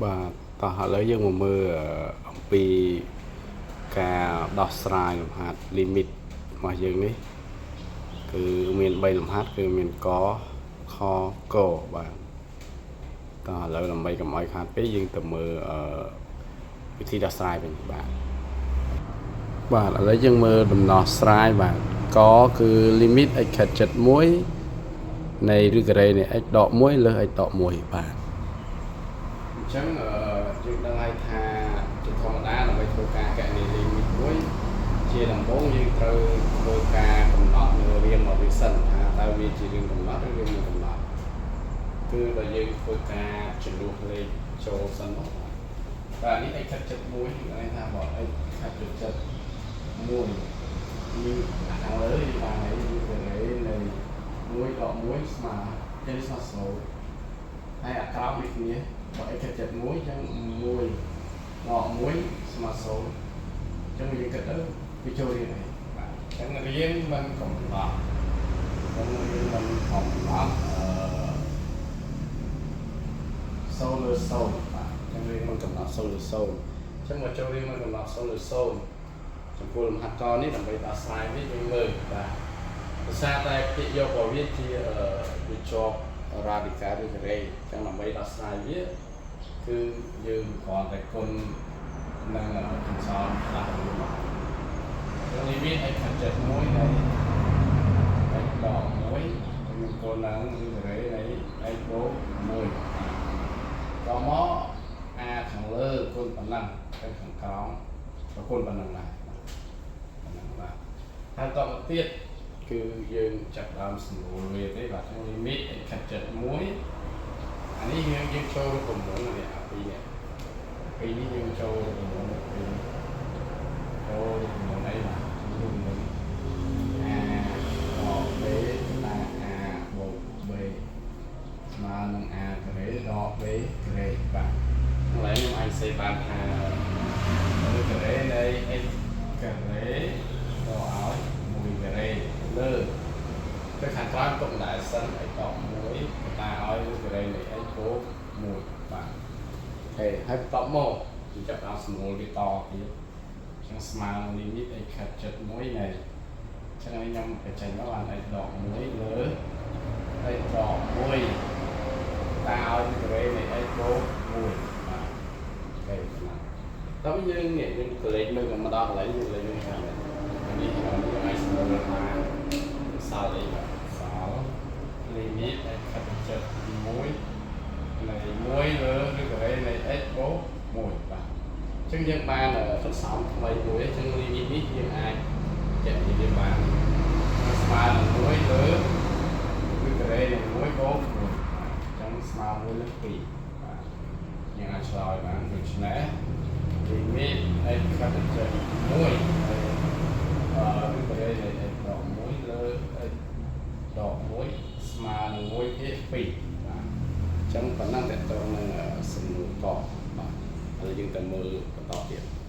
បាទតោះឥឡូវយើងមកមើលអំពីការដោះស្រាយលំហាត់ limit របស់យើងនេះគឺមាន3លំហាត់គឺមានកខកបាទតោះឥឡូវដើម្បីកុំឲ្យខាតពេកយើងទៅមើលអឺវិធីដោះស្រាយវិញបាទបាទឥឡូវយើងមើលដំណោះស្រាយបាទកគឺ limit x ខិតជិត1នៃឫសការ៉េនៃ x ដក1លើស x ដក1បាទអញ្ចឹងអឺយើងដឹងហើយថាជាធម្មតាដើម្បីធ្វើការគណនា limit មួយជាដំបូងយើងត្រូវធ្វើការកំណត់នៅរាងរបស់វាសិនថាតើវាជារាងកំណត់ឬរាងមិនកំណត់គឺបើយើងធ្វើការចំនួនលេខចូលសិនមកបាទនេះ x ខិតជិត1គឺន័យថាបើ x ខិតជិត1យើងខាងលើយើងបានហើយយើងការ៉េនៃ1ដក1ស្មើចេញស្មើ0ហើយអាក្រោមនេះគ្នាបើ x ខិតជិត1អញ្ចឹង1ដក1ស្មើ0អញ្ចឹងយើងគិតទៅវាចូលរាងអីបាទអញ្ចឹងរាងមិនកំណត់អញ្ចឹងរាងមិនកំណត់អឺ0លើ0បាទអញ្ចឹងរាងមិនកំណត់0លើ0អញ្ចឹងមកចូលរាងមិនកំណត់0លើ0ចំពោះលំហាត់កនេះដើម្បីដោះស្រាយវាយើងមើលបាទដោយសារតែពាក្យយករបស់វាជាវាជាប់ radical ឬការ៉េអញ្ចឹងដើម្បីដោះស្រាយវាគឺយើងគ្រាន់តែគុណនឹងកន្សោមខ្លះវាមកចឹង limit x ខិតជិត1នៃ x ដក1ខ្ញុំគុណនឹងឬការ៉េនៃ x បូក1តមក a ខាងលើគុណប៉ុណ្ណឹងហើយខាងក្រោមក៏គុណប៉ុណ្ណឹងដែរប៉ុណ្ណឹងបាទហើយតមកទៀតគឺយើងចាប់ដើមស្រួលវាទេបាទចឹង limit x ខិតជិត1អានេះយើងយើងចូលរូបមន្តនេះអាពីរនេះពីរនេះយើងចូលរូបមន្តពីរចូលរូបមន្តអីបាទរូបមន្ត a ដក b តា a បូក b ស្មើនឹង a ការ៉េដក b ការ៉េបាទកន្លែងខ្ញុំអាចសេបានថាឬការ៉េនៃ x ការ៉េដកឲ្យ1ការ៉េលើទៅខាងក្រោមទុកដែរសិន x ដក1តាឲ្យឬការ៉េនៃ x បូក1បាទ OK ហើយបន្ទាប់មកយើងចាប់ដល់ស្រួលវាតទៀតអញ្ចឹងស្មើនឹង limit x ខិតជិត1នៃអញ្ចឹងនេះខ្ញុំបញ្ចេញមកបាន x ដក1លើ x ដក1តាឲ្យការ៉េនៃ x បូក1បាទ OK ប៉ុណ្ណាតោះយើងនេះយើងកលេចមើលមកដល់កន្លែងយើងលេខមើលខាងនេះនេះយើងអាចស្រួលបានសល់អីបាទសល់ limit x ខិតជិត1នៃ1លើឬការ៉េនៃ x បូក1បាទអញ្ចឹងយើងបានសន្សំថ្មីមួយអញ្ចឹង limit នេះយើងអាចចែកវាបានស្មើនឹង1លើឬការ៉េនៃ1បូក1បាទអញ្ចឹងស្មើ1លើ2បាទយើងអាចឆ្លើយបានដូច្នេះ limit x ខិតជិត1ហើយអឺឬការ៉េនៃ x ដក1លើ x ដក1ស្មើនឹង1ភាគ2បាទអញ្ចឹងប៉ុណ្ណឹងតើតើនឹងសំណួរកបាទឥឡូវយើងទៅមើលបន្តទៀត។